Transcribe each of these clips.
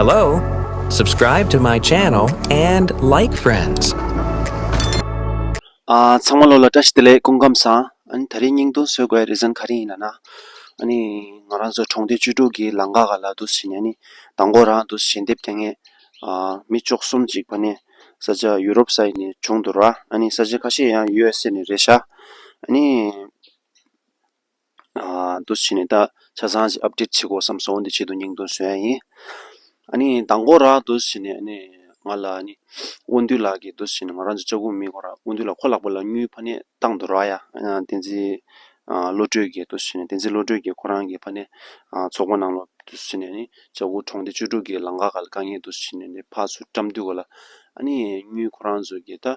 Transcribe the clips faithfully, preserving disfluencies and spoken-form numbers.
Hello, subscribe to my channel and like friends. ཨ། ཚང་མ་ལོ་ལ་བཀྲ་ཤིས་བདེ་ལེགས། སྐུ་ཁམས་བཟང་། ཨ་ནི་ད་རེས་བརྙན་ཐུང་བཟོ་དགོས་རེ་ཟན་ག་རེ་ཡིན་ལབ་ན། ཨ་ནི་ང་རང་ཚོ་གྲོང་སྡེ་བཅུ་དྲུག་གི་ལམ་ཁ་ག་ལ་འདུག་ཟེར་ནས་ནི་མདང་དགོང་རང་འདུག་ཞལ་འདེབས་རྒྱག་མཁན། ཨ། མི་བཅུ་གསུམ་ཅིག་ཕ་ནས་ས་ཆ་ཡུ་རོབ་སའི་ནས་བྱུང་འདུག་ར། ཨ་ནི་ས་ཆ་ཁ་ཤས་ཡང་ཡུ་ཨེས་ཨེ་ནས་རེད་ཤག་ཨ་ནི། ཨ། འདུག་བྱས་ནས་ད་ཆ་ཚང་ཞིག་ཨབ་ཌེཊ་བྱེད་དགོས་བསམ་སོང་། འོ་འདི་ཆེད་དུ་བརྙན་ཐུང་བཟོ་ཡ་ཡིན། ཨ་ནི་མདང་དགོང་རང་འདུག་བྱས་ནས་ཨ་ནི་ང་ལ་ཨ་ནི་དབང་འདུས་ལགས་ཀྱིས་འདུག་བྱས་ནས་ང་རང་ཚོ་ལྕགས་སྒོ་མི་ཁོ་རང་དབང་འདུས་ལགས་ཁོ་ལག་པ་ལ་དངུལ་ཕ་ནས་བཏང་འདུག་ར་ཡ། ཨ། བསྟན་འཛིན། ཨ། བློ་གྲོས་ཀྱིས་འདུག་བྱས་ནས་བསྟན་འཛིན་བློ་གྲོས་ཀྱིས་ཁོ་རང་གི་ཕ་ནས། ཨ། ཚོགས་པ་ནང་ལ་འདུག་བྱས་ནས་ཨ་ནི་ལྕགས་སྒོ་གྲོང་སྡེ་བཅུ་དྲུག་གི་ལམ་ཁ་ག་ལ་དཀའ་ངལ་འདུག་བྱས་ནས་ཨ་ནི་ཕར་ཚུར་བཀྲམ་དུས་ག་ལ། ཨ་ནི་དངུལ་ཁོ་རང་ཚོ་གིས་ད།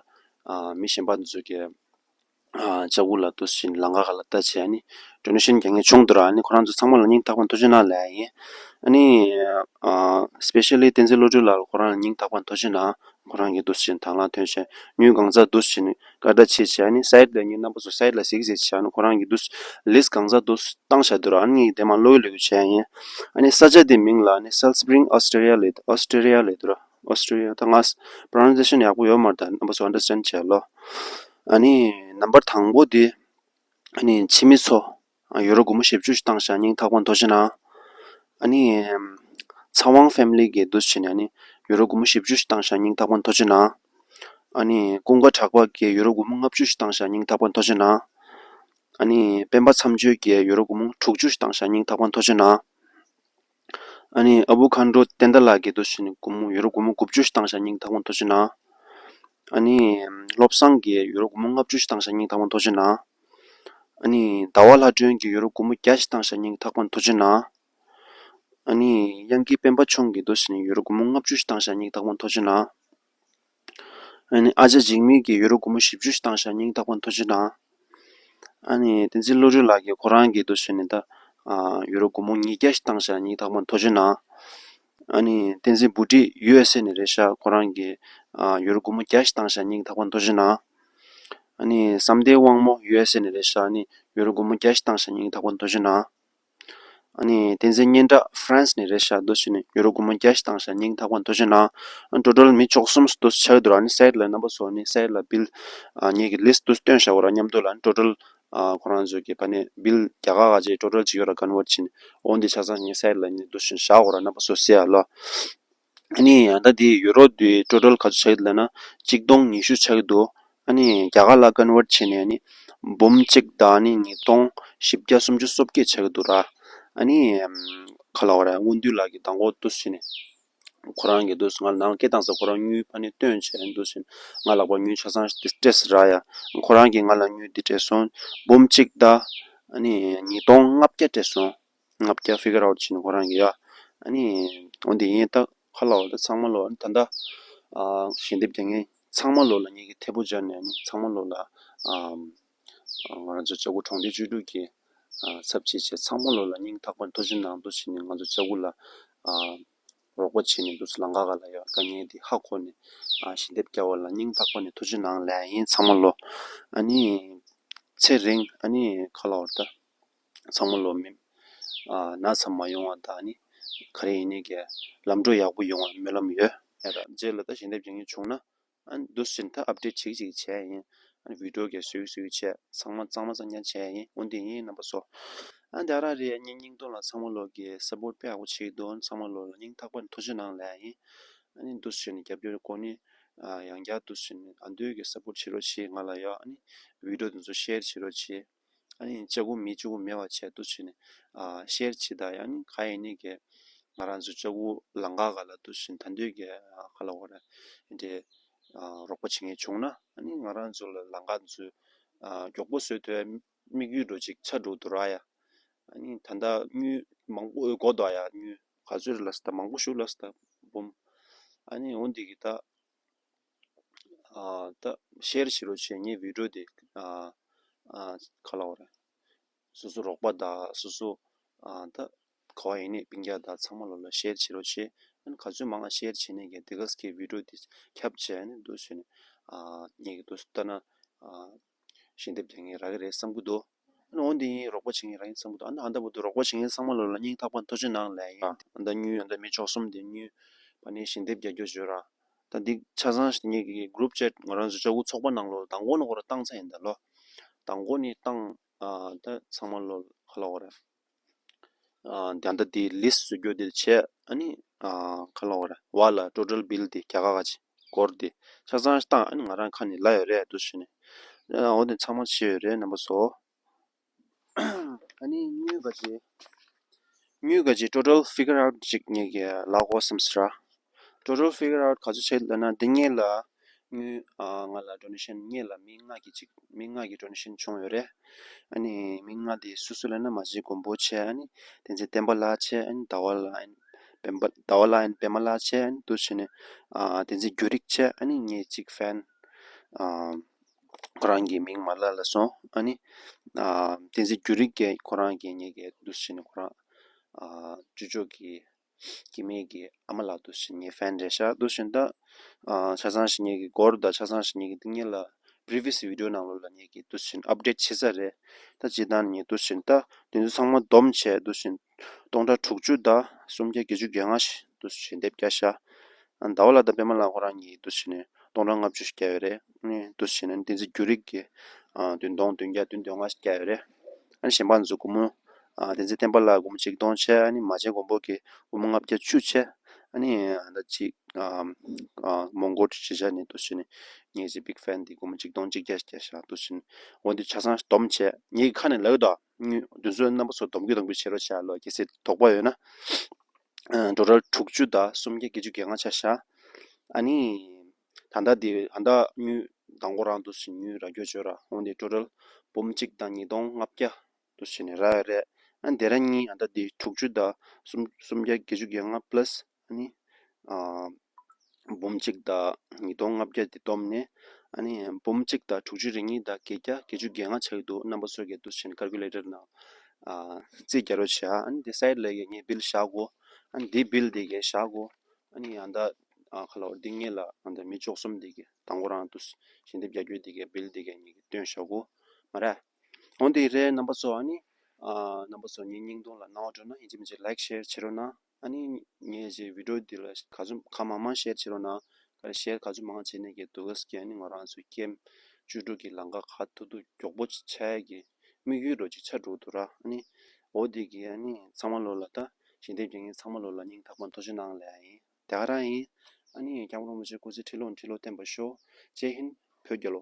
ཨ། མི་གཞན་པ་ཚོ་གིས། ཨ། ལྕགས་སྒོ་ལ་འདུག་བྱས་ནས་ལམ་ཁ་ག་ལ་ལྟ་བྱས་ཨ་ནི་ཌོ་ནེ་ཤན་རྒྱག་མཁན་བྱུང་འདུག་ར། ཨ་ནི་ཁོ་རང་ཚོ་ཚང་མ་ལ་སྙིང་ཐག་པ་ཐུགས་རྗེ་གནང་ལབ་ཡ་ཡིན། ཨ་ནི། ཨ། སི་པེ་ཤལ་ལི་བསྟན་འཛིན་བློ་གྲོས་ལགས་ལ་ཁོ་རང་ལ་སྙིང་ཐག་པ་ཐུགས་རྗེ་གནང་། ཁོ་རང་གིས་འདུག་བྱས་ནས་དང་བླངས་ཐོན་བྱས་དངུལ་གང་ཚ་འདུག་བྱས་ནས་ཀ་ད་བྱས་བྱས་ཨ་ནི་སའེ་ཊི་ལ་ནི་རྣམ་པ་ཚོ་སའེ་ཊི་ལ་གཟིགས་གཟིགས་བྱས་ཨ་ནི་ཁོ་རང་གིས་འདུག་ལིས་གང་ཚ་འདུག་བཏང་བཞག་འདུག་ར། ཨ་ནི་ངས་དེ་མ་ལོག་ལོག་བྱས་ཡིན། ཨ་ནི་ས་ཆ་དེ་མིང་ལ་ཨ་ནི་སེལ་སི་སི་པི་རིང་ཨོ་སི་ཊེ་ལི་ཡ་ལབ། ཨོ་སི་ཊེ་ལི་ཡ་ལབ་འདུག་ར། ཨོ་སི་ཊེ་ལི་ཡ། ད་ང་པྲོ་ནན་སི་ཨེ་ཤན་ཡག་པོ་ཡོད་མ་རེད། ད་རྣམ་པ་ཚོ་ཨན་ཌར་སི་ཊེན་ཌི་བྱས་ལོ། ཨ་ནི་ནམ་བར་དང་པོ་དེ། ཨ་ནི་ཁྱིམ་མི་ཚོ་ཡུ་རོ་སྒོར་མོ་བཞི་བཅུ་ཞིག་བཏང་བཞག་སྙིང་ཐག་པ་ཐུགས་རྗེ་གནང་། ཨ་ནི་ཚེ་དབང་ཕེ་མི་ལི་གིས་འདུག་བྱས་ནས་ཨ་ནི་ཡུ་རོ་སྒོར་མོ་བཞི་བཅུ་ཞིག་བཏང་བཞག་སྙིང་ཐག་པ་ཐུགས་རྗེ་གནང་། ཨ་ནི་ཀུན་དགའ་གྲགས་པ་གིས་ཡུ་རོ་སྒོར་མོ་ལྔ་བཅུ་ཞིག་བཏང་བཞག་སྙིང་ཐག་པ་ཐུགས་རྗེ་གནང་། ཨ་ནི་སྤེན་པ་མཚམས་གཅོད་ཀྱིས་ཡུ་རོ་སྒོར་མོ་དྲུག་ཅུ་ཞིག་བཏང་བཞག་སྙིང་ཐག་པ་ཐུགས་རྗེ་གནང་། ཨ་ནི་ཨ་བུ་ཁ་འགྲོ་བསྟན་ཟླ་ལགས་ཀྱིས་འདུག་བྱས་ནས་སྒོར་མོ་ཡུ་རོ་སྒོར་མོ་དགུ་བཅུ་ཞིག་བཏང་བཞག་སྙིང་ཐག་པ་ཐུགས་རྗེ་གནང་། ཨ་ནི་བློ་བཟང་གིས་ཡུ་རོ་སྒོར་མོ་ལྔ་བཅུ་ཞིག་བཏང་བཞག་སྙིང་ཐག་པ་ཐུགས་རྗེ་གནང་། ཨ་ནི་ཟླ་བ་ལྷ་སྒྲོན་གྱིས་ཡུ་རོ་སྒོར་མོ་བརྒྱ་ཞིག་བཏང་བཞག་སྙིང་ཐག་པ་ཐུགས་རྗེ་གནང་། ཨ་ནི་གཡང་སྐྱིད་སྤེན་པ་ཆུང་གིས་འདུག་བྱས་ནས་ཡུ་རོ་སྒོར་མོ་ལྔ་བཅུ་ཞིག་བཏང་བཞག་སྙིང་ཐག་པ་ཐུགས་རྗེ་གནང་། ཨ་ནི་ཨ་ཅག་འཇིགས་མེད་ཀྱིས་ཡུ་རོ་སྒོར་མོ་བཞི་བཅུ་ཞིག་བཏང་བཞག་སྙིང་ཐག་པ་ཐུགས་རྗེ་གནང་། ཨ་ནི་བསྟན་འཛིན་བློ་གྲོས་ལགས་ཀྱིས་ཁོ་རང་གིས་འདུག་བྱས་ནས་ད། ཨ། ཡུ་རོ་སྒོར་མོ་ཉིས་བརྒྱ་ཞིག་བཏང་བཞག་སྙིང་ཐག་པ་ཐུགས་རྗེ་གནང་། ཨ་ནི་བསྟན་འཛིན་བུ་ཁྲིད་ཡུ་ཨེས་ཨེ་ནས་རེད་ཤག་ཁོ་རང་གིས། ཨ། ཡུ་རོ་སྒོར་མོ་བརྒྱ་ཞིག་བཏང་བཞག་སྙིང་ཐག་པ་ཐུགས་རྗེ་གནང་། ཨ་ནི་བསམ་གཏན་དབང་མོ་ཡུ་ཨེས་ཨེ་ནས་རེད་ཤག་ཨ་ནི་ཡུ་རོ་སྒོར་མོ་བརྒྱ་ཞིག་བཏང་བཞག་སྙིང་ཐག་པ་ཐུགས་རྗེ་གནང་། ཨ་ནི་བསྟན་འཛིན་སྙན་གྲགས་ཧྥ་རན་སི་ནས་རེད་ཤག་འདུག་བྱས་ནས་ཡུ་རོ་སྒོར་མོ་བརྒྱ་ཞིག་བཏང་བཞག་སྙིང་ཐག་པ་ཐུགས་རྗེ་གནང་། ཨ། ཊོ་ཊལ་མི་བཅུ་གསུམ་འདུག་ཆགས་འདུག་ཨ་ནི་སའེ་ཊི་ལ་རྣམ་པ་ཚོ་ཨ་ནི་སའེ་ཊི་ལ་བིལ། ཨ། ངེད་ཀྱི་ལིས་འདུག་སྟོན་བཞག་གོ་ར། མཉམ་དུ་ལ་ཨ་ནི་ཊོ་ཊལ། ཨ། ཁོ་རང་ཚོ་གི་ཕ་ནས་བིལ་རྒྱ་གར་ག་ཅིག་ཊོ་ཊལ་ཅིག་ཡོད་ར། ཀོན་ཝརཊ་བྱས་ནས། འོ་འདི་ཆ་ཚང་ངས་སའེ་ཊི་ལ་ནི་འདུག་བཞག་གོ་ར། རྣམ་པ་ཚོ་གཟིགས་ཨ་ལོ། ཨ་ནི་ཡང་ད་འདི་ཡུ་རོ་འདི་ཊོ་ཊལ་ག་ཚོད་ཆགས་ཀྱི་འདུག་ལབ་ན་གཅིག་སྟོང་ཉི་ཤུ་ཆགས་ཀྱི་འདུག་ཨ་ནི་རྒྱ་གར་ལ་ཀོན་ཝརཊ་བྱས་ནས་ཨ་ནི་འབུམ་གཅིག་དང་ཨ་ནི་ཉིས་སྟོང་བཞི་བརྒྱ་སུམ་ཅུ་སོ་བརྒྱད་ཆགས་ཀྱི་འདུག་ར། ཨ་ནི་ག་ལབ་དགོས་རེད། དབང་འདུས་ལགས་ཀྱིས་མདང་དགོང་འདུག་བྱས་ནས་ཁོ་རང་གིས་འདུག་ང་ལ་ནང་སྐད་བཏང་ས། ཁོ་རང་དངུལ་ཕ་ནས་སྟོན་བྱས་འདུག་བྱས་ནས་ང་ལག་པ་དངུལ་ཆ་ཚང་སྤྲད་སྤྲད་ཟེར་ར་ཡ། ཁོ་རང་གིས་ང་ལ་དངུལ་འདི་སྤྲད་སོང་། འབུམ་གཅིག་དང་ཨ་ནི་ཉིས་སྟོང་ལྔ་བརྒྱ་སྤྲད་སོང་། ལྔ་བརྒྱ་ཕི་གར་ཨའུཊ་བྱས་ནས་ཁོ་རང་གིས་ཡ། ཨ་ནི་འོ་འདི་ཡིན་ད། ག་ལབ་དགོས་རེད། ད་ཚང་མ་ལོ་ད་ལྟ། ཨ། ཞལ་འདེབས་རྒྱག་མཁན་ཚང་མ་ལོ་ལ་ངེད་ཀྱིས་ཐད་པོ་སྦྱར་ནས་ཨ་ནི་ཚང་མ་ལོ་ལ། ཨ། ང་རང་ཚོ་ལྕགས་སྒོ་གྲོང་སྡེ་བཅུ་དྲུག་གི། ཨ། ཚབ་བྱས་བྱས་ཚང་མ་ལོ་ལ་སྙིང་ཐག་པ་ནས་ཐུགས་རྗེ་གནང་འདུག་བྱས་ནས་ང་ཚོ་ལྕགས་སྒོ་ལ། ཨ། རོགས་པ་བྱས་ནས་འདུག་ལམ་ཁ་ག་ལ་ཡ་དཀའ་ངལ་འདི་ཧ་གོ་ནས། ཨ། ཞལ་འདེབས་རྒྱག་པ་ལ་སྙིང་ཐག་པ་ནས་ཐུགས་རྗེ་གནང་ལབ་ཡིན་ཚང་མ་ལོ། ཨ་ནི་ཚེ་རིང་ཨ་ནི་ག་ལབ་དགོས་རེད་ད། ཚང་མ་ལོ་མི། ཨ། ན་ཚ་མ་ཡོང་བ་དང་ནི་ག་རེ་ཡིན་ནའི་གི་ལམ་འགྲོ་ཡག་པོ་ཡོང་བའི་སྨོན་ལམ་ཡོད། ཡ་ར་རྗེས་ལ་ད་ཞལ་འདེབས་རྒྱག་མཁན་བྱུང་ན་ཨ་འདུག་སེ་ད་ཨབ་ཌེཊ་བྱེད་ཅིག་བྱས་ཡིན། ཨ་ནི་བི་ཌི་ཡོ་གི་བཟོས་བཟོས་བྱས་ཚང་མ་གཙང་མ་གཙང་རྐྱང་བྱས་ཡིན། འོ་འདི་ཡིན་རྣམ་པ་ཚོ། ཨ་འདི་ཨ་ར་རེད། ངའི་བརྙན་ཐུང་ལ་ཚང་མ་ལོ་གི་སཔོརྚ་དཔེ་ཡག་པོ་བྱེད་ཀྱི་འདུག་ཚང་མ་ལོ་ལ་སྙིང་ཐག་པ་ནས་ཐུགས་རྗེ་གནང་ལབ་ཡིན། ཨ་ནི་འདུག་སེ་ནི་རྒྱབ་སྐྱོར་གོ་ནི། ཨ། ཡང་བསྐྱར་འདུག་སེ་ནི་ཨ་འདུས་ཀྱི་སཔོརྚ་བྱེད་རོགས་བྱེད་ང་ལ་ཡ། ཨ་ནི་བི་ཌི་ཡོ་དེ་ཚོ་ཤེར་བྱེད་རོགས་བྱེད། ཨ་ནི་ལྕགས་སྒོ་མི་གཅིག་པོ་མེད་པ་བྱས་འདུག་བྱས་ནས། ཨ། ཤེར་བྱེད་དང་ཡང་ནི་ག་ཡིན་ནི་གི་ང་རང་ཚོ་ལྕགས་སྒོ་ལམ་ཁ་ག་ལ་འདུག་བྱས་ནས་ད་འདོད་ཀྱི། ཨ། ག་ལབ་དགོས་རེད། འདི། ཨ། རོགས་པ་བྱེད་མཁན་བྱུང་ན་ཨ་ནི་ང་རང་ཚོ་ལ་ལམ་ཁ་ཚོ། ཨ། མགྱོགས་པོ་བཟོས་ཐུབ་ཡ་དམིགས་ཡུལ་འདྲ་ཅིག་ཆགས་འགྲོ་འདུག་ར་ཡ། ཨ་ནི་ད་ལྟ་དངུལ་མང་པོ་དགོས་འདུག་ཡ། དངུལ་ག་ཚོད་རེད་ལབ་ས། ད་མང་པོ་ཞིག་ལབ་ས། ད་འབུམ། ཨ་ནི་འོ་འདི་གི་ད། ཨ། ད་ཤེར་བྱེད་རོགས་བྱེད། ངའི་བི་ཌི་ཡོ་དེ། ཨ། ཨ། ག་ལབ་དགོས་རེད། སོ་སོ་རོགས་པ་དང་སོ་སོ། ཨ། ད་ག་བ་ཡིན་ནའི་སྤུན་ཀྱག་དང་ཚང་མ་ལོ་ལ་ཤེར་བྱེད་རོགས་བྱེད། ཨ་ནི་ག་ཚོད་མང་ང་ཤེར་བྱེད་ནས་ཀྱི་དེ་ག་ས་གི་བི་ཌི་ཡོ་དེ་ཁྱབ་བྱས་ནས་འདུག་བྱས་ནས། ཨ། ངེད་ཀྱི་འདུག་ལྟ་ན། ཨ། ཞལ་འདེབས་རྒྱག་མཁན་རག་གི་རེད་བསམ་གྱི་འདུག་ཨ་ནི་འོ་འདི་ཡིན། རོགས་པ་བྱེད་མཁན་རག་ཡིན་བསམ་གྱི་འདུག་ཨ་ནི་ཨ་ད་བར་དུ་རོགས་པ་བྱེད་མཁན་ཚང་མ་ལོ་ལ་སྙིང་ཐག་པ་ནས་ཐུགས་རྗེ་གནང་ལབ་ཡིན། ཨ་ད་དངུལ་ཨ་ད་མི་བཅུ་གསུམ་དེ་དངུལ་ པ་ནི་ཞལ་འདེབས་རྒྱག་རྒྱུ་བརྗོད་ར། ད་འདི་ཆ་ཚང་ངེད་ཀྱི་group chat ང་རང་ཚོ་ལྕགས་ཕོ་ཚོགས་པ་ནང་ལོགས་དང་པོ་ནས་ཁོ་ར་བཏང་ཚར་ཡིན་ད་ལོ། དང་པོ་ནས་བཏང་། ཨ་ད་ཚང་མ་ལོ་ག་ལབ་དགོས་རེད། ཨ་ད་ལྟ་འདི་list བཟོ་རྒྱུ་འདི་བྱས། ཨ་ནི་ཨ་ག་ལབ་དགོས་རེད། བ་ལ་total bill འདི་རྒྱ་གར་ག་ཅིག་སྒོར་འདི་ཆ་ཚང་ཞིག་བཏང་། ཨ་ནི་ང་རང་ཁ་ནས་ལབ་ཡོད་རེད་འདུག་ཟེར་ནས། ཨ་འོ་འདི་ཚང་མ་བྱས་ཡོད་རེད་རྣམ་པ་ཚོ། ཨ་ནི་དངུལ་ག་ཅིག་དངུལ་ག་ཅིག་total figure out ཅིག་ངེད་ཀྱིས་ལབ་དགོས་བསམ་ཟེར་ར། total figure out ག་ཚོད་བྱས་ལབ་ན། འདི་སྔོན་ལ་དངུལ་ཨ་ང་ལ་donation སྔོན་ལ་མི་ལྔ་གི་ཅིག་མི་ལྔ་གི་donation བྱུང་ཡོད་རེད། ཨ་ནི་མི་ལྔ་དེ་སུ་སུ་ལབ་ན། མ་གཅིག་མགོན་པོ་བྱས། ཨ་ནི་བསྟན་འཛིན་བསྟན་པ་ལགས་བྱས། ཨ་ནི་ཟླ་བ་ལགས་ཨན་པདྨ་ཟླ་བ་ལགས་ཨན་པདྨ་ལགས་བྱས། ཨ་ནི་འདུག་བྱས་ནས་ཨ་བསྟན་འཛིན་གུ་རིག་བྱས། ཨ་ནི་ངེད་ཅིག་fan ཨ་ཁོ་རང་གི་མིང་མ་ལབ་ལབ་སོང་། ཨ་ནི་ཨ་བསྟན་འཛིན་གུ་རིག་གིས་ཁོ་རང་གི་ངེད་ཀྱི་འདུག་བྱས་ནས་ཁོ་རང་ཨ་ཅུ་ཅོ་གི་སྐྱེ་དམན་གྱི་ཨ་མ་ལགས་འདུག་བྱས་ངའི་fan རེད་ཤག་འདུག་བྱས་ད་ཨ་ཆ་ཚང་ཞིག་ངེད་ཀྱི་སྒོར་ད་ཆ་ཚང་ཞིག་ངེད་ཀྱི་འདི་ངེད་ལ་previous video ནང་ལོགས་ལ་ངེད་ཀྱི་འདུག་བྱས་update བྱེད་ས་རེད། ད་སྤྱིར་བཏང་ངེད་འདུག་བྱས་ད་དེ་ཚོ་ཚང་མ་བསྡོམས་བྱས་འདུག་བྱས་སྟོང་ཕྲག་དྲུག་ཅུ་དང་སུམ་བརྒྱ་བརྒྱད་ཅུ་གྱ་ལྔ་ཞིག་འདུག་བྱས་འདེབས་བརྒྱབ་ཤག་ཨ་ཟླ་བ་ལགས་དང་པདྨ་ལགས་ཁོ་རང་གཉིས་འདུག་བྱས་ནས་སྟོང་ཕྲག་ལྔ་བཅུ་ཞིག་བརྒྱབ་ཡོད་རེད། ཨ་ནི་འདུག་བྱས་ནས་བསྟན་འཛིན་གུ་རིག་གིས་ཨ་བདུན་སྟོང་བདུན་བརྒྱ་བདུན་བདུན་ལྔ་ཞིག་བརྒྱབ་ཡོད་རེད། ཨ་ནི་གཞན་པ་ཚོ་སྒོར་མོ་ཨ་བསྟན་འཛིན་བསྟན་པ་ལགས་སྒོར་མོ་ཆིག་སྟོང་བྱས། ཨ་ནི་མ་བྱན་མགོན་པོ་གིས་སྒོར་མོ་ལྔ་བརྒྱ་བཅུ་བྱས། ཨ་ནི་ཨ་ད་ཅིག་ཨ་ཨ་མོན་གྷོ་ཊི་ཇི་ཆ་ནས་འདུག་བྱས་ནས་ངའི་ཅིག་big fan དེ་སྒོར་མོ་ཆིག་སྟོང་གཅིག་བརྒྱ་ཞིག་བརྒྱབ་ཤག་འདུག་བྱས་ནས་འོ་འདི་ཆ་ཚང་བསྡོམས་བྱས་ངའི་ཁ་ནས་ལབ་ཡོད་ད། དངུལ་འདི་ཚོ་རྣམ་པ་ཚོ་བསྡོམས་རྒྱུ་བསྡོམས་རྒྱུ་བྱེད་རོགས་བྱས་ལོ། གལ་སྲིད་དོགས་པ་ཡོད་ན། ཨ་total དྲུག་ཅུ་དང་སུམ་བརྒྱ་བརྒྱད་ཅུ་གྱ་ལྔ་ཆགས་ཤག་ཨ་ནི་ད་ལྟ་འདི་ད་ལྟ་དངུལ་དང་པོ་རང་འདུག་བྱས་དངུལ་རག་རྒྱུ་བྱོས་ར། འོ་འདི་total འབུམ་གཅིག་དང་ཉིས་སྟོང་ལྔ་བརྒྱ་འདུག་བྱས་ནས་རག་ཡོད་རེད། ཨ་ནི་དེ་རིང་ཉིན་ད་ལྟ་འདི་དྲུག་ཅུ་དང་སུམ་སུམ་བརྒྱ་བརྒྱད་ཅུ་གྱ་ལྔ་plus ཨ་ནི་ཨ་འབུམ་གཅིག་དང་ཉིས་སྟོང་ལྔ་བརྒྱ་དེ་བསྡོམས་ནས་ཨ་ནི་འབུམ་གཅིག་དང་དྲུག་ཅུ་རེ་གཉིས་དང་བརྒྱད་བརྒྱ་བརྒྱད་ཅུ་གྱ་ལྔ་ཆགས་ཀྱི་འདུག་རྣམ་པ་ཚོ་གིས་འདུག་བྱས་ནས་calculator ནང་ཨ་རྩིས་རྒྱག་རོགས་བྱས། ཨ་ནི་དེ་side ལ་ཡ་ངས་bill བཞག་གོ། ཨ་ནི་དེ་bill དེ་གས་བཞག་གོ། ཨ་ནི་ཨ་ད་ཨ་ཁ་ལོ་འདི་ངེད་ལ་ཨ་ད་མི་བཅུ་གསུམ་དེ་གས་དང་པོ་རང་འདུག་ཞལ་འདེབས་རྒྱག་རྒྱུ་དེ་གས་bill དེ་གས་ངེད་ཀྱིས་སྟོན་བཞག་གོ། མ་རེད། འོ་འདི་རེད་རྣམ་པ་ཚོ། ཨ་ནི་ཨ་རྣམ་པ་ཚོ་ངའི་བརྙན་ཐུང་ལ་སྣང་བ་འགྲོ་ན་ཡིན་གཅིག་མིན་གཅིག་like share བྱེད་རོགས་གནང་། ཨ་ནི་ངས་ཀྱི་video འདི་ལ་ག་ཚོད་གང་མང་མང་share བྱེད་རོགས་གནང་། ག་རེ་share ག་ཚོད་མང་བྱས་ནས་ཀྱི་འདུག་གས་ཀྱི་ཨ་ནི་ང་རང་ཚོའི་ཀེམ་བཅུ་དྲུག་གི་ལམ་ཁ་ག་ཐུབ་ཐུབ་མགྱོགས་པོ་ཆགས་ཡ་གི་དམིགས་ཡུལ་རོ་ཅིག་ཆགས་འགྲོ་འདུག་ར། ཨ་ནི་འོ་དེ་གི་ཨ་ནི་ཚང་མ་ལོ་ལ་ད་ཞལ་འདེབས་རྒྱག་མཁན་ཚང་མ་ལོ་ལ་སྙིང་ཐག་པ་ཐུགས་རྗེ་གནང་ལབ་ཡ་ཡིན། དེ་ག་རང་ཡིན། ཨ་ནི་སྐྱབས་མགོན་རིན་པོ་ཆེ་སྐུ་ཚེ་ཁྲི་ལོ་ཁྲི་ལོ་བརྟན་པར་ཤོག་ཇེ་ཧིན། བོད་རྒྱལ་ལོ།